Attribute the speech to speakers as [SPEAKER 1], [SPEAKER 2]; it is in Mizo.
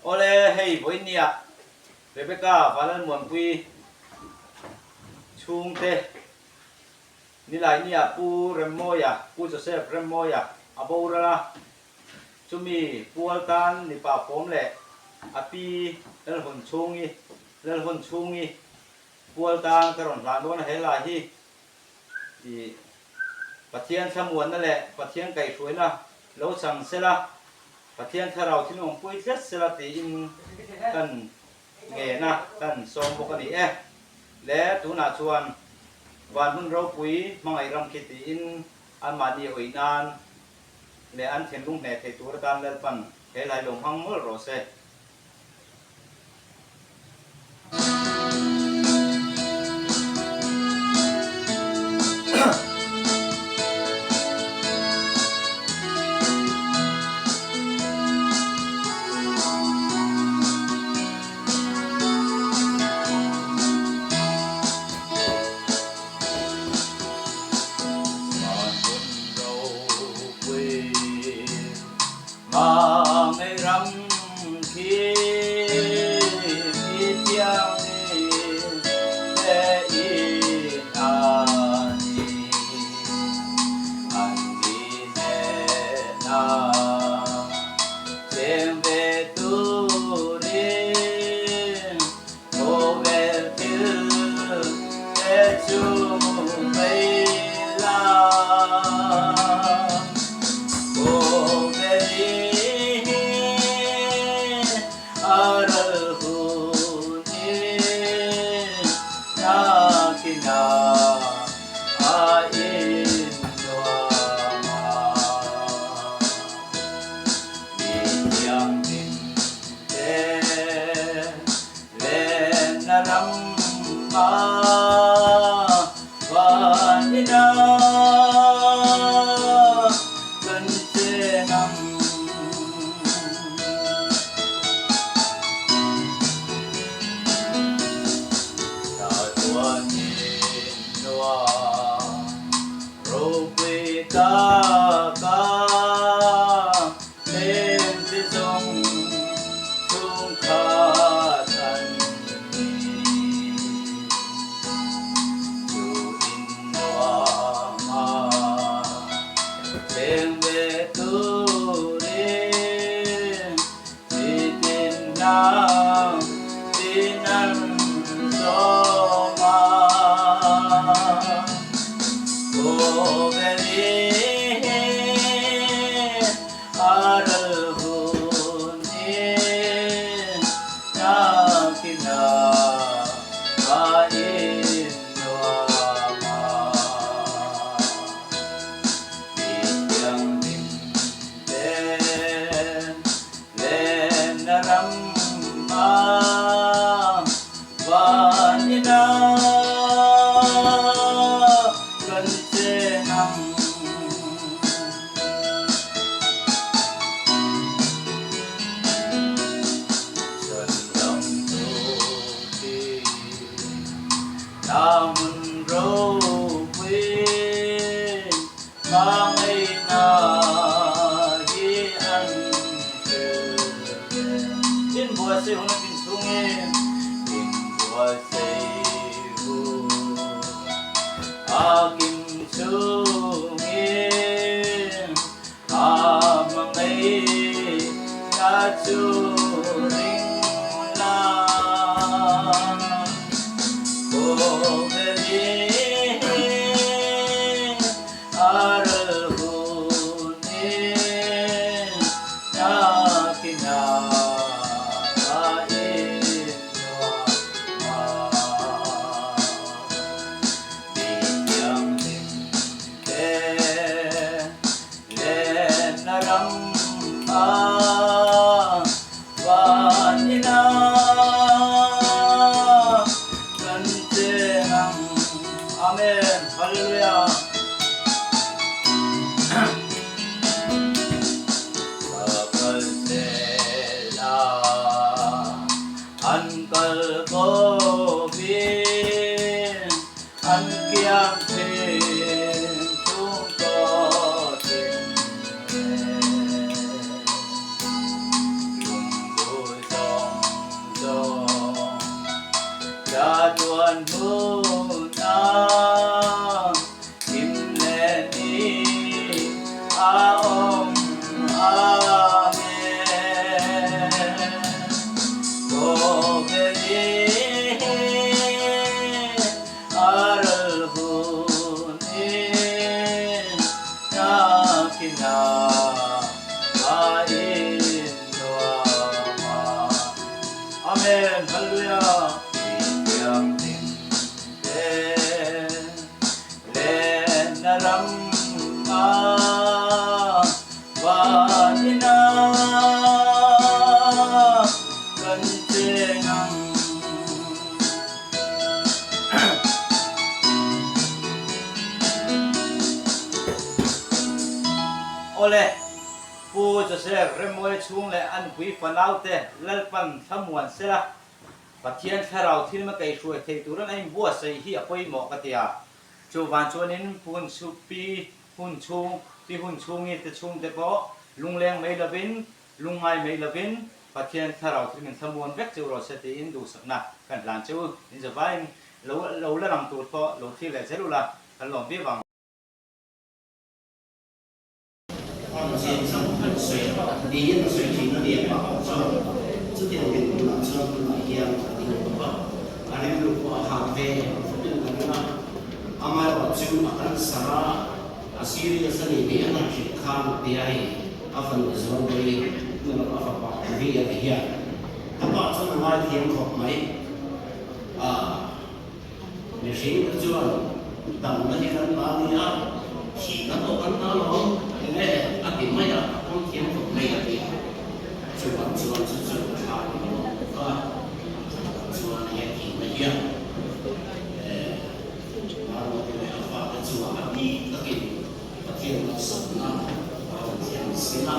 [SPEAKER 1] Awle, hei vawiinnia Rebecca Vanlalmuanpui chhungte Nilainiah Pu Remmawia, Pu Joseph Remmawia a boral a, chumi pual tan mipa fawm leh a pi Lalhawnchhungi, Lalhawnchhungi pual tan ka rawn hlan dawn a, he lai hi i Pathian thlamuanna leh Pathian kaihhruaina lo chang sela, Pathian thlarau thil awmpui tlat sela tiin kan ngen a, kan sawm bawk a ni e. Le tunah chuan van hmun ropui hmangaih ram khi tiin anmahni awih nan leh an thinlung hneh thei tur atan Lalpan he hlai lo hmang mawlh rawh se. Van hmun ropui hmangaih ram khi mi thianghlim te in a ni. An ni hnenah Cheng ve turin khawvel thil te chu mei la. Khawvel hi a ral hunin nakinah a innuam a. Mi thianghlim te lenna ram a van ina kan cheng ang. Chatuan in nuam Ropui taka lengte zawng chhungkhat an ni. Chu in nuama leng ve turin nitin nang tin an sawm a. Kan cheng ang. Chhandam tu khi na hmun ropui hmangaihna hi an hril ve. Inbuatsaih hun a kin chungin inbuatsaih hun. A kim chungin a hmangaih na chu ring la. Khawvelin a ral hunin nakinah a innuam ang. Mi thianghlim te lenna ram a van Van hmunah him leh ni a awm Amen. Khawvel hi a ral hun in nakinah a innuam a. Amen Hallelujah Mithianghlim te lenna ram ah van inah kan cheng ang. Awle. Pu Joseph Remmawi chhung leh a nupui fanaute Lalpan thlamuan sela, Pathian thlarau thilma kaihhruai thei turin a inbuatsaih hi a pawimawh ka ti a. Chuvan chuanin Pu Hun Chhu Pi Hun Chhung Pi Hun Chhungi te chhungte pawh lungleng mai lovin, lungngai mai lovin Pathian thlarau thilmin thlamuan vek cheu rawh se tiin duhsakna kan hlan cheu. In zavaiin lo lo la lang tur pawh lo thlir leh zel ula kan lawm viau ang.
[SPEAKER 2] Chian chang an sawi niin a sawi thin a ni a, amah chuan chutiang dinhmunah chuan tunah hian a ding tawh a, a rilru pawh a hak ve em khawpin ka ring a, amaherawhchu a cancer a, a serious a ni tih a han hrilh khan tia hei a fanu Zualbawi hnu a fapa Ri a ti hian a pa chuan a ngaithiam khawp mai a. Mihring te chuan damna hi kan ta a ni a, thihna pawh kan ta lo, enge a ti mai a, a pawm thiam khawp mai a ti a. Chuvang chuan chu chu a thla ni lo a bawk a, chuvang chuan he thihna hian Marwati leh a fate chungah a bik takin Pathian malsawmna a rawn thiam sin a.